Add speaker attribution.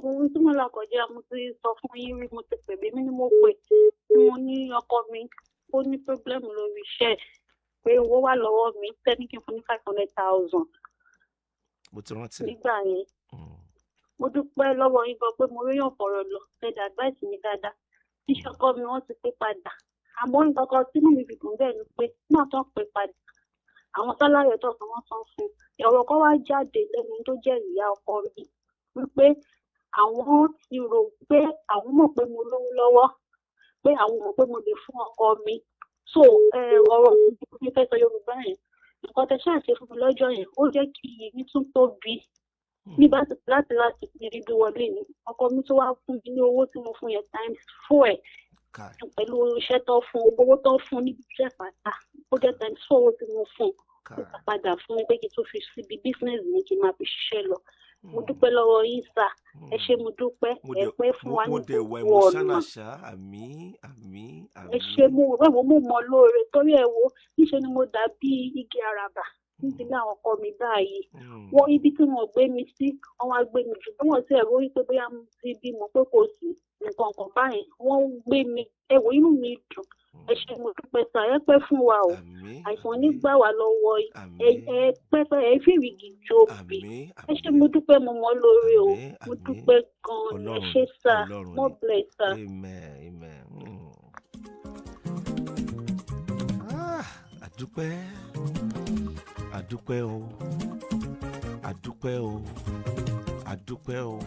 Speaker 1: Ohun tí mo là kọjá, mo ti sọ fún yín rí, mo ti pè mí ni mo pè tí mo ní ọkọ mi ó ní problem lórí iṣẹ́ ẹ̀, pé owó wà lọ́wọ́ mi tẹ́ni kí n fún ní 500,000
Speaker 2: Mo ti rántí.
Speaker 1: nígbà yẹn. Mo dúpẹ́ lọ́wọ́ yín gan pé mo ríyàn fọ̀rọ̀ lọ, tẹ̀dá advice mi dáadáa. Iṣẹ́ ọkọ mi, wọ́n ti pé padà, àmọ́ nǹkan kan tínú mi fi dùn bẹ́ẹ̀ ni pé náà tán pé padà, àwọn salary ẹ̀tọ́ kan wọ́n san fún un. Ọ̀rọ̀ kan wá jáde lẹ́nu tó jẹ́ ìyá ọkọ mi wípé àwọn ti rò pé àwọn mọ̀ pé mo lówó lọ́wọ́, pé àwọn mọ̀ pé mo lè fún ọkọ mi. So ọ̀rọ̀ mi fẹ́ sọ Yorùbá yẹn, nǹkan tẹ ṣáà ṣe fún mi lọ́jọ́ yẹn, ó jẹ́ kí iyì mi tún tóbi nígbà tí láti fi rí bí wọlé ni ọkọ mi tó wá fún mi ní owó tí mo fún yẹn times four ẹ̀.
Speaker 2: Kai.
Speaker 1: Pẹ̀lú iṣẹ́ tó fún, owó tó fún níbi iṣẹ́ pàtà, ó jẹ́ times four owó tí mo fún.
Speaker 2: Kai.
Speaker 1: Ó padà fún mi pé kí n tó fi síbi business mi, kí n máa fi ṣiṣẹ́ lọ. Mo dúpẹ́ lọ́wọ́ yín sir, ẹ ṣé, mo dúpẹ́.
Speaker 2: Mo
Speaker 1: Ẹ
Speaker 2: dẹ̀
Speaker 1: pẹ́ fún wa
Speaker 2: mo
Speaker 1: ní
Speaker 2: dẹ̀ wà
Speaker 1: gbogbo ọ̀nà.
Speaker 2: emotional ṣá. Àmín, àmín.
Speaker 1: Ẹ ṣé.
Speaker 2: Àmín.
Speaker 1: Mo wẹ́wọ́, mo mọ̀ lóore torí ẹ wo níṣẹ́ ni mo dàbí igi àràbà nídìílé àwọn ọkọ mi báyìí. Wọ́n ibi tí wọ́n gbé mi sí, wọ́n wá gbé mi jù bí wọ́n ti ẹ̀rọ wípé bóyá mo ti bímọ, pé kò sí nǹkan kan báyìí, wọ́n gbé mi. Ẹ wò, inú mi dùn. Ẹ ṣé, mo dúpẹ́ sir, ẹ pẹ́ fún wa o.
Speaker 2: Àmín.
Speaker 1: Àìsàn
Speaker 2: Àmín.
Speaker 1: nígbà wà lọ́wọ́ ẹ.
Speaker 2: Àmín.
Speaker 1: Ẹ pẹ́pẹ́ ẹ fìrìgì jóbi.
Speaker 2: Àmín.
Speaker 1: Ẹ ṣé,
Speaker 2: Àmín.
Speaker 1: mo dúpẹ́, mo mọ̀ lóore o.
Speaker 2: Àmín.
Speaker 1: Mo
Speaker 2: Àmín.
Speaker 1: dúpẹ́ gan-an ni. Ẹ
Speaker 2: Ọlọ́run
Speaker 1: ṣé sir.
Speaker 2: Ọlọ́run
Speaker 1: More
Speaker 2: ni.
Speaker 1: bless, sir.
Speaker 2: Amen, amen. Ah, àdúpẹ́, àdúpẹ́ o, àdúpẹ́ o, àdúpẹ́ o.